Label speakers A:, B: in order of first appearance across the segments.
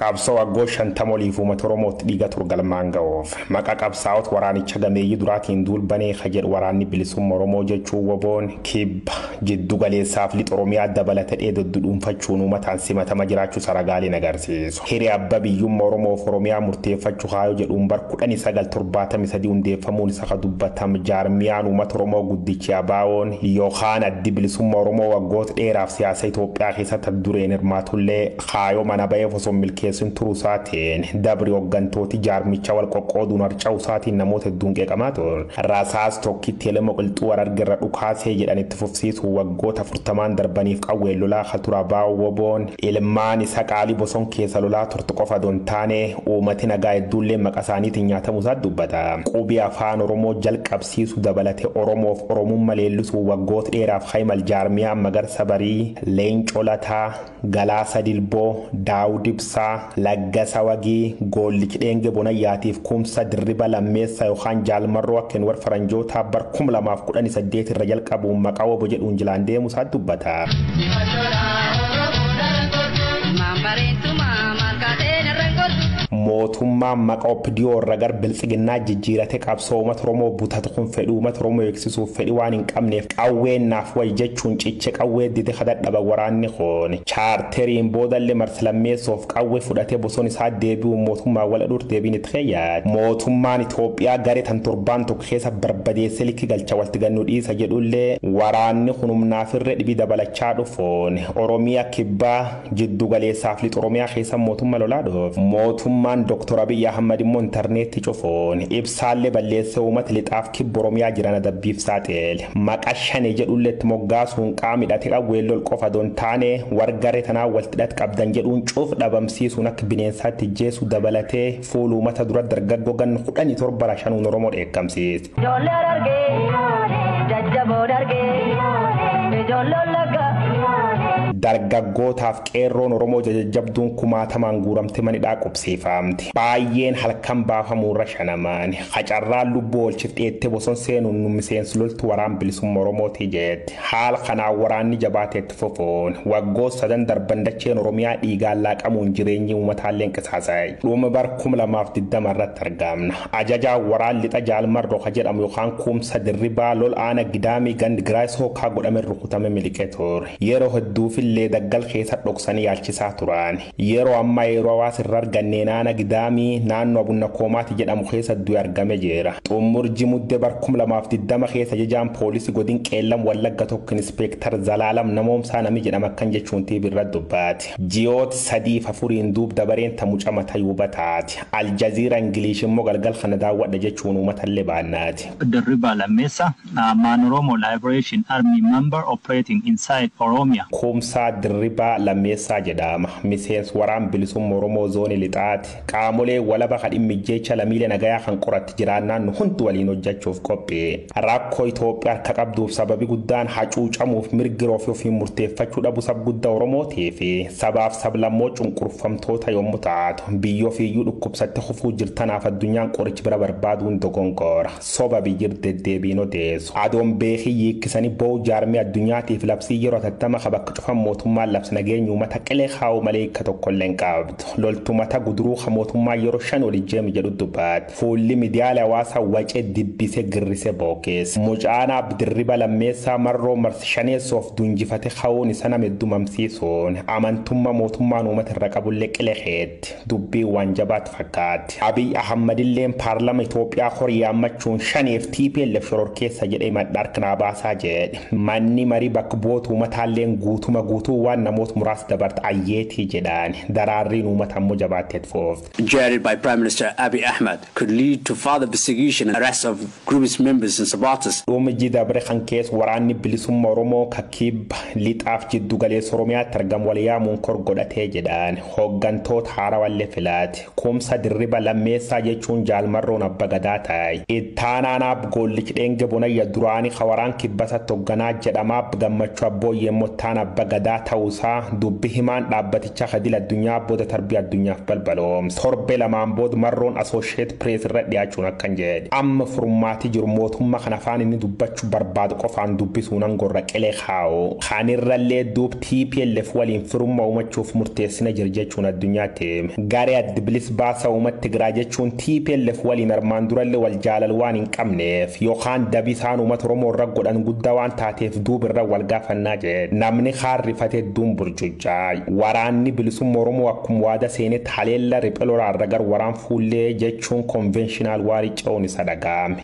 A: Qabsoo waggoo 50 oliif uummata Oromootti dhiiga ture galmaan ga'uuf maqaa qabsaa'ota waraanicha gameeyyii duraatiin duulbanee ka jedhu waraanni bilisummaa Oromoo jechuun WBOn kibba jiddu galeessaaf lixa Oromiyaa dabalata dheedoddu dhuunfachuun uummataan simatama jiraachuu saragaaleen agarsiisu. Hiree abbaa biyyummaa Oromoof Oromiyaa murteeffachuu haayoo jedhuun bar 1973 hundeeffamuun isa ka dubbatam jaarmiyaan uummata Oromoo guddichi ABO'n yookaan addi bilisummaa Oromoo waggoota dheeraaf siyaasa Itoophiyaa keessatti dureen hirmaatullee haayoo mana ba'eef osoo milkeessin turuu isaatiin dabri hooggantooti jaarmicha wal qoqqooduun harca'uu isaatiin namoota hedduun qeeqamaa ture. Rasaas tokkitti elma qilxuu wararga irra dhukaasee jedhanitti fufsiisuu waggoota 40 darbaniif qawween lolaa ka tura ABO WBO'n ilmaan isa qaalii boson keessa lolaa turte qofa don taane uummati nagaa hedduullee maqaa isaaniitiin nyaatamuu isaa dubbata. Qubii afaan Oromoo jalqabsiisuu dabalatee Oromoof Oromummaa leellisuu waggoota dheeraaf Hayimal Jaarmiyaa Magarsa Barii, Leencoo Lataa, Galaasa Dilboo, Daawud Ibsaa, Laggasa Wagii, Goollichi Dheenge Bonayyaatiif Kumsa Dirriba Lammeessaa yookaan Jaalmarroo akka warra faranjootaa bar 2018 irra jalqabuun maqaa WBO jedhuun jilaan deemuu isaa dubbata. Mootummaan maqaa OPDO irra gar biltsiginnaa jijjiirate qabsoo uummata Oromoo butatu kun fedhii uummata Oromoo eegsisuuf fedhii waan hin qabneef qawween naaf wayi jechuun ciche qawwee dide kadhadhaba waraanni kun chaarteriin boodallee marsa lammeessoof qawwee fudhatee boson isaa deebi'uun mootummaa wal dhur deebiin itti keeyyaate. Mootummaan Itoophiyaa garee tan torbaan tokko keessa barbadeessee likki galcha walitti gannuu dhiisa jedhullee waraanni kun humnaaf irra dhibii dabalachaa dhufuun Oromiyaa kibbaa jiddu galeessaaf lixa Oromiyaa keessa mootummaa lolaa dhuuf. Mootummaan Dr. Abiy Ahmad immoo intarneetti cufuun ibsaallee balleessee uummata lixaaf kibba Oromiyaa jiran adabbiif saaxile. Maqaa shane jedhullee itti moggaasuun qaama hidhate qawwee lol qofa don taane wargaree tanaa walitti hidhate qabdan jedhuun cuuf dhabamsiisuun akka bineensaatti jeessu dabalatee fuula uummata dura dargaggoo ganna 17 shanuun Oromoo dheekkamsiise.
B: Ijoollee argee, jajjaboo argee, ijoollee lagga.
A: Dargaggootaaf qeerroon Oromoo jajjabduun kumaatamaan guuramte manidhaa qubsiifamti. Baay'een halkan baafamuurra shanamaan qacarraan lubbuu oolchif dheettee boson seenuun nu miseensi loltu waraan bilisummaa Oromooti jetti. Haala kanaan waraanni jabaateetti fufuun waggoota sadan darban dacheen Oromiyaa dhiigaan laaqamuun jireenyi uummataallee qisaasa'e. Dhuma bar 2020 irratti argamna. Ajajaa waraan lixa Jaalmarroo ka jedhamu yookaan Kumsa Dirribaa lol aana Gidaamii gandi Giraayis Hookaa godhame rukutame miliqee ture. Yeroo hedduufillee daggal keessa dhoksanii yaalchisaa turan. Yeroo ammaa yeroo hawaasa irra arganneen aana Gidaamii naannoo Abunna Koomaati jedhamu keessa du'e argame jira. Xumurji muddee bar 2020 keessa ajajaan poolisii godin Qeellam Wallagga tokko Inspeektar Zalaalam Namoomsaa nami jedhama akkan jechuun tiibi irra dubbaate. Ji'oota 3 fi 4 duub dabareen ta mucaa mataa yuuba taate. Aljaziira Ingilish immoo galgal kana daawwadha jechuun uummatallee baannaati.
C: Dirriba Lammeessa, Man Oromo Liberation Army member operating inside Oromia.
A: Kumsaa Dirribaa Lammeessaa jedhama. Miseensi waraan bilisummaa Oromoo zoonii lixaati. Qaamolee walaba kan dhimmijecha lamiilee nagayaa kan qoratti jiraannaan nu hundi waliin hojjechuuf qophii. Rakkoo Itoophiyaa harka qabduuf sababi guddaan hacuucamuuf mirgi ofii ofiin murteeffachuu dhabu sab guddaa Oromootii fi sabaaf sablammoo cunqurfamtoota yommuu taatu biyya ofiiyyuu dhukkubsatte kufuu jirtanaaf addunyaan qorichi bira barbaaduun dogongora. Soba biyyir deddeebiin odeessu. Adoon beekii hiikkisanii boo'u jaarmee addunyaatiif labsii yeroo atattama ka bakka cufan mootummaan labsa nageenya uummata qilee kaa'u malee hiika tokkollee hin qabdu. Loltumata guduruu ka mootummaa yeroo 5 ol ijjeemi jedhu dubbaate. Fuulli miidiyaalee hawaasaa wacee dibbisee girrisee bookeesse. Mucaan Abdirriba Lammeessaa marroo marsi shaneessoof dunjifate ka'uun isa nama hedduu mamsiisuun amantummaa mootummaan uummata irra qabullee qilee keetti dubbii waan jabaatu fakkaatti. Abiy Ahmad illeen paarlama Itoophiyaa horii yaammachuun shaneef TPLF shororkeessa jedhee madda baasaa jedhe. Manni marii bakka bu'oota uummataalleen guutuma guutuu waan namoota muraasa dabarte ayyeetii jedhaan daraarriin uummata ammoo jabaatteet foofte.
D: Chaired by Prime Minister Abiy Ahmed could lead to further persecution and arrest of group's members and supporters.
A: Dhuma dabre kan keessa waraanni bilisummaa Oromoo kakkiibba lixaaf jiddu galeessa Oromiyaatti argamu wal yaamuun kor godhatee jedhaan hooggantoota haarawallee filaate. Kumsa Dirriba Lammeessaa jechuun Jaalmarroon abba gadaa ta'e. Ittaanaan ab Goollichi Dheenge Bonayya duraanii ka waraan kibbasatti hoogganaa jedhamaa Gammachuu Abbooyyee immoo ittaan abba gadaa. nagaa ta'uusaa dubbi himaan dhaabbaticha kadil addunyaa booda tarbii addunyaaf balbaloomse. Torbe lamaan booda marroon Associated Press irra dhiyaachuun akkan jedhe. Amma furmaati jiru mootummaa kana afaan inni dubbachuu barbaadu qofaan dubbisuun angorra qilee kaa'u. Kanirrallee duub TPLF waliin firummaa uumachuuf murteessina jira jechuun addunyaatti. Garee addi bilis baasa uummata Tigraay jechuun TPLF waliin armaan durallee wal jaalal waan hin qabneef yookaan dabi isaan uummata Oromoo irra godhan guddaa waan taateef duub irra wal gaafannaa jedhe. Namni haarrifatee duun burjujjaa. Waraanni bilisummaa Oromoo akkuma waada seenetti haleella riphee lolaarra gar waraan fuullee jechuun konveenshinaal waarii ce'uun isa dhaga'ame.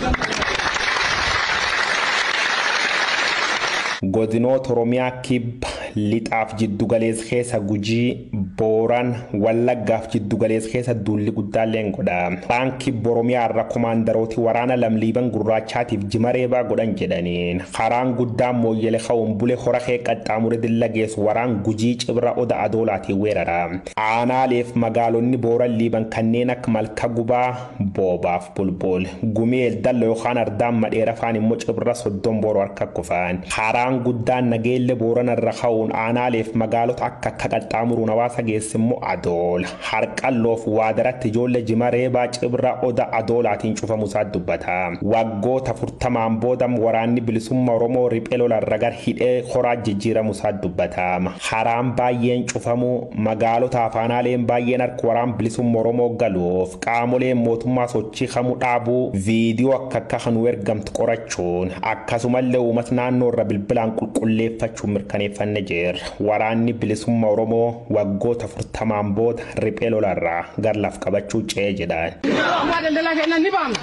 A: Godinoota Oromiyaa kibba lixaaf jiddugaleessa keessa Gujii, Booran, Wallaggaaf jiddugaleessa keessa duulli guddaallee godha. Waraan kibba Oromiyaa irra komaandarooti waraana lamliiban gurraachaatiif jimareebaa godhan jedhaniin. Karaan guddaan mooyyele ka'uun bule hora kee qaxxaamure dilla geessu waraan Gujii cibra oda adoolaatiin weerara. Aanaaleef magaalonni Booran liiban kanneen akka Malka Gubaa, Boobaaf Bulbul, Gumii Eldallo yookaan Ardaan Madheera faan immoo cibra 30 booroo harka kufan. Karaan guddaan nageelle Boorana irra ka'uun aanaaleef magaalota akka akka qaxxaamuruun hawaasa geesse immoo adoola. Harqalloof waadaratti ijoollee jimareebaa cibra oda adoolaatiin cufamu isaa dubbata. Waggoota 40 booda waraanni bilisummaa Oromoo riphee lolarra gar hidhee horaa jijjiiramu isaa dubbata. Karaan baay'een cufamu magaalota afaanaaleen baay'een harka waraan bilisummaa Oromoo galuuf qaamoleen mootummaa sochii kamuu dhaabuu viidiyoo akka akka kan ergamtu qorachuun akkasumallee uummata naannoo irra bilbilaan qulqulleeffachuun mirkaneeffanne jirra. Waraanni bilisummaa Oromoo waggoota 40 booda riphee lolarraa gar laf qabachuu ce'ee jedhan.
E: Gumaa daldalaa keenan ni baamna.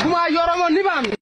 E: Gumaa Oromoo ni baamna.